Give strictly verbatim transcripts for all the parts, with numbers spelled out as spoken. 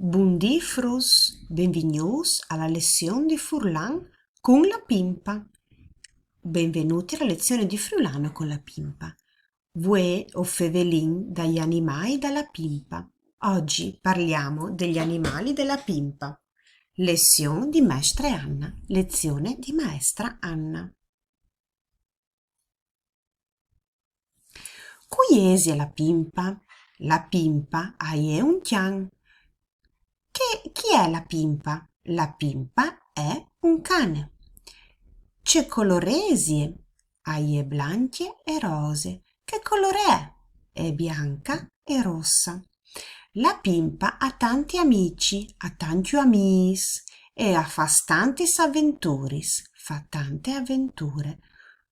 Bundì fruts, benvignûts a la lezion di furlan cun la Pimpa. Benvenuti alla lezione di friulano con la Pimpa. Vuê o fevelìn dai animâi da la Pimpa. Oggi parliamo degli animali della Pimpa. Lezion di mestre Anna. Lezione di maestra Anna. Cui ese la Pimpa? La Pimpa a je un cjan. Che, chi è la Pimpa? La Pimpa è un cane. Ce colôr esie? A je blancje e rose. Che colôr è? È bianca e rossa. La Pimpa a tanti amici, a tancj amîs, e a fâs tantis aventuris, fa tante aventure.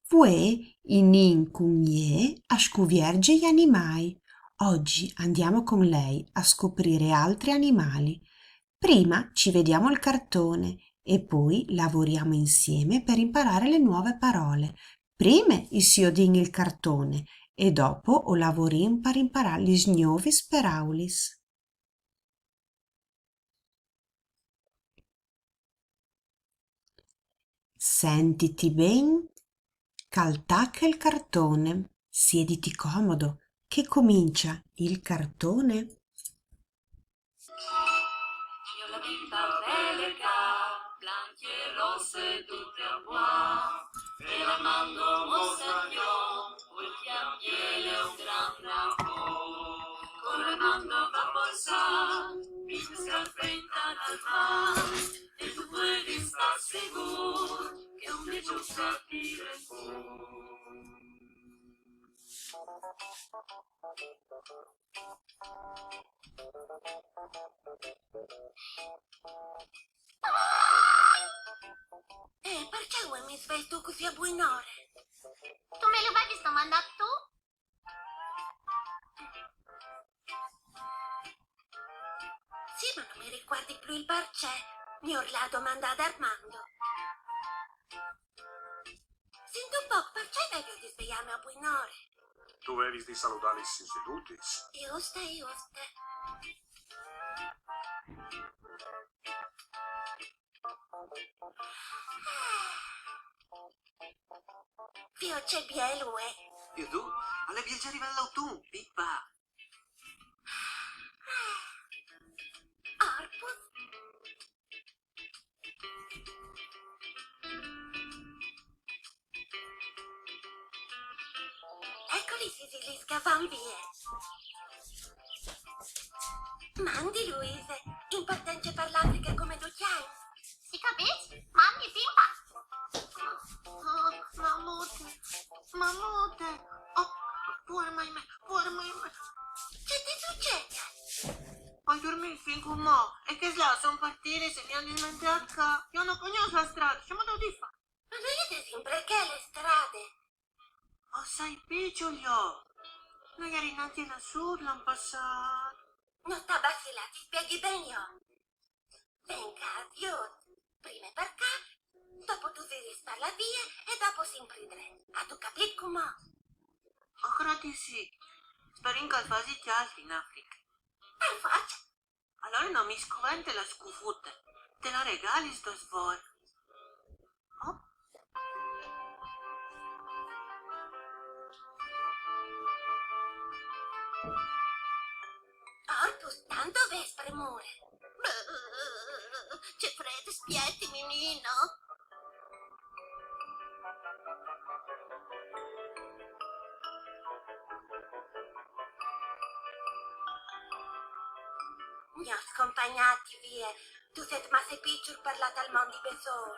Vuê inìn cun jê a scuvierzi i animâi. Oggi andiamo con lei a scoprire altri animali. Prima ci vediamo il cartone e poi lavoriamo insieme per imparare le nuove parole. Prime i siodìn il cartone e dopo o lavorìn par imparâ lis gnovis peraulis. Sentiti ben, che al tache il cartone. Siediti comodo, che comincia il cartone. Eh, parcè vuê mi svesto cussì a buinore? Tu me lu vevis domandât tu? Sì, ma no mi ricuardi plui il parcè. Mi lu à domandât Armando. Sint un pôc, parcè vevi di sveâmi a buinore? Tu vevis di saludâ lis inviditis. Juste, juste. Viôt ce biel, eh. Viôt, al è biel za rivât l'autun, Pimpa. Orpus. Ecolis i zilits che a van vie. Mandi, Luise, in partenze par l'Afriche come ducj i agns. Si capìs? Mandi, Pimpa! Oh, mamute, mamute! Oh, puar mai me, puar mai me! Ce ti sucedial? O ai durmît fin cumò, e chescj là a son partidis e mi àn dismenteât ca. Jo no cognòs la strade, cemût o ai di fâ? Ma no je simpri chê la strade? O sai piçul jo. No jerin nancje nassù l'an passât. No sta basilâ, ti spieghi ben jo. Ven ca, viôt. Prime par ca, dopo tu ziris par la vie e dopo simpri dret. Âstu capît cumò? O crôt di sì. Sperìn che al fasi cjalt in Afriche. Par force. Alore no mi scovente la scufute, te la regali sto svor. Oh? Orpus, tant o vês premure. Ce frêt, spietimi, Nino. Gnots, compagnati vie, tu sês masse piçul par lâ tal mont di bessôl.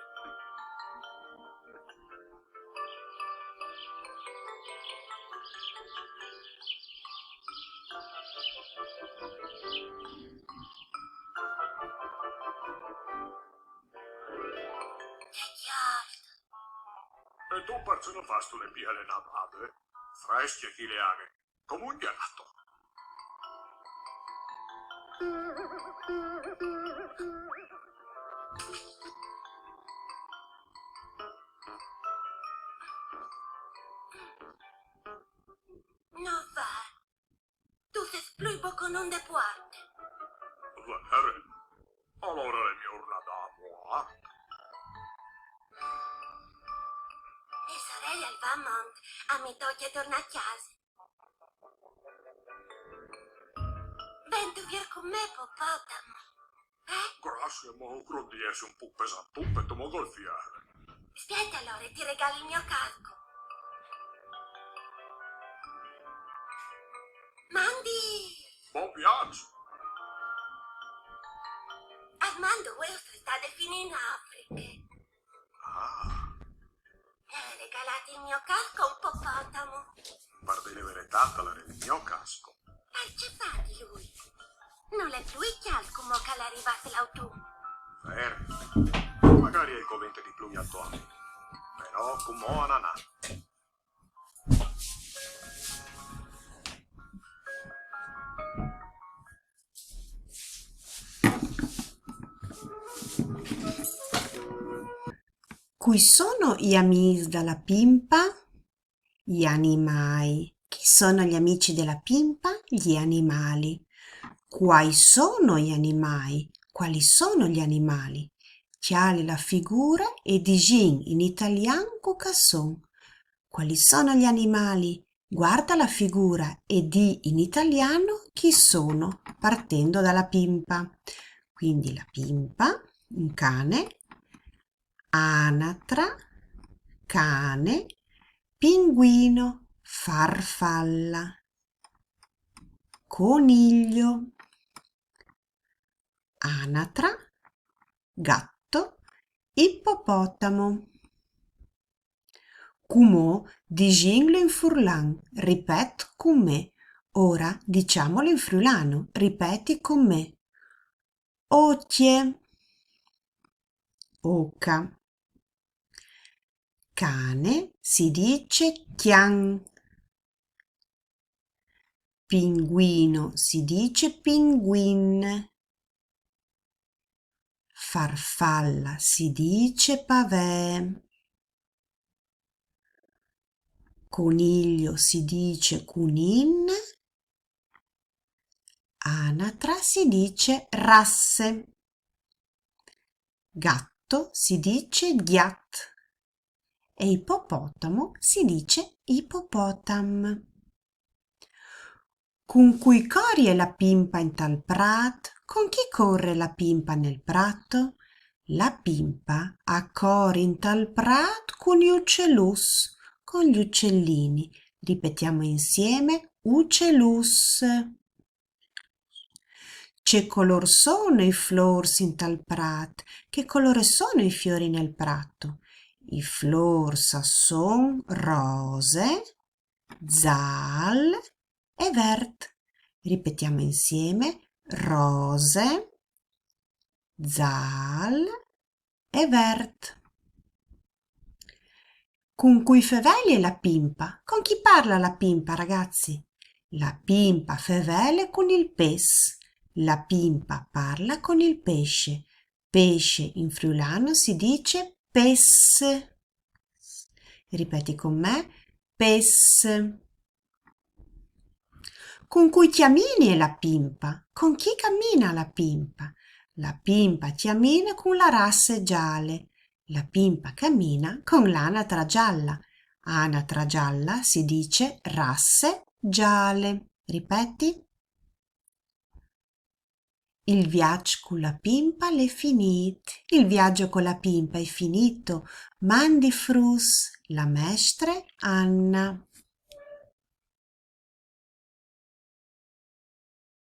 Ce cjalt! E tu parcè no vâstu le biele navade? Frescje chi le aghe, come un gjelato. No vâl. Tu sês plui boconon de puarte. Vere? Alore l'è miôr 'ndà a moâ. E sorele al va a mont, a mi tocje tornâ a cjase. Vegnistu vier cun me, Popotamo? Eh? Graciis, ma o crôt di jessi un pôc pesantut pe to mongolfiere. Spiete alore, ti regâl il gno casco. Mandi! Bon viaç! Armando, vuê o soi stade fin in Afriche. Ah. E o ai regalât il gno casco a un popotamo. Par dî la veretât, al jere il gno casco. E ce fâ di lui? Nol è plui cjalt cumò che al è rivât l'autun. Vere. Magari al covente di plui al to amì. Però cumò a 'nd anà. Cui sono i amîs da la pimpa? I animâi. Chi sono gli amici della pimpa? Gli animali. Quai sono i animâi? Quali sono gli animali? Cjale la figure e disìn in italian cu che a son. Quali sono gli animali? Guarda la figura e dì in italiano chi sono, partendo dalla pimpa. Quindi la pimpa, un cane, anatra, cane, pinguino, farfalla, coniglio, anatra, gatto, ippopotamo. Cumò disìnlu in furlan, ripet cun me. Ora diciamolo in friulano, ripeti con me. Ocje. Oca. Cane si dice cjan. Pinguino si dice pinguin. Farfalla si dice pavè. Coniglio si dice cunin. Anatra si dice rasse. Gatto si dice gjat. E ippopotamo si dice ipopotam. Cun cui corie la pimpa intal prât? Con chi corre la pimpa nel prato? La pimpa a cor intal prât cun i ucieluts, con gli uccellini. Ripetiamo insieme, ucieluts. Ce colôr sono i flôrs intal prât? Che colore sono i fiori nel prato? I flôrs a son rose, zâl e vert. Ripetiamo insieme, rose, zâl e vert. Cun cui fevelie la pimpa? Con chi parla la pimpa, ragazzi? La pimpa fevele cun il pes. La pimpa parla con il pesce. Pesce in friulano si dice pes. Ripeti con me, pes. Cun cui cjaminie la pimpa? Con chi camina la pimpa? La pimpa cjamina cun la rasse zale. La pimpa camina con l'anatra zala. Anatra zala si dice rasse zale. Ripeti. Il viaç cu la pimpa l'è finît. Il viaggio con la pimpa è finito. Mandi fruts, la mestre Anna.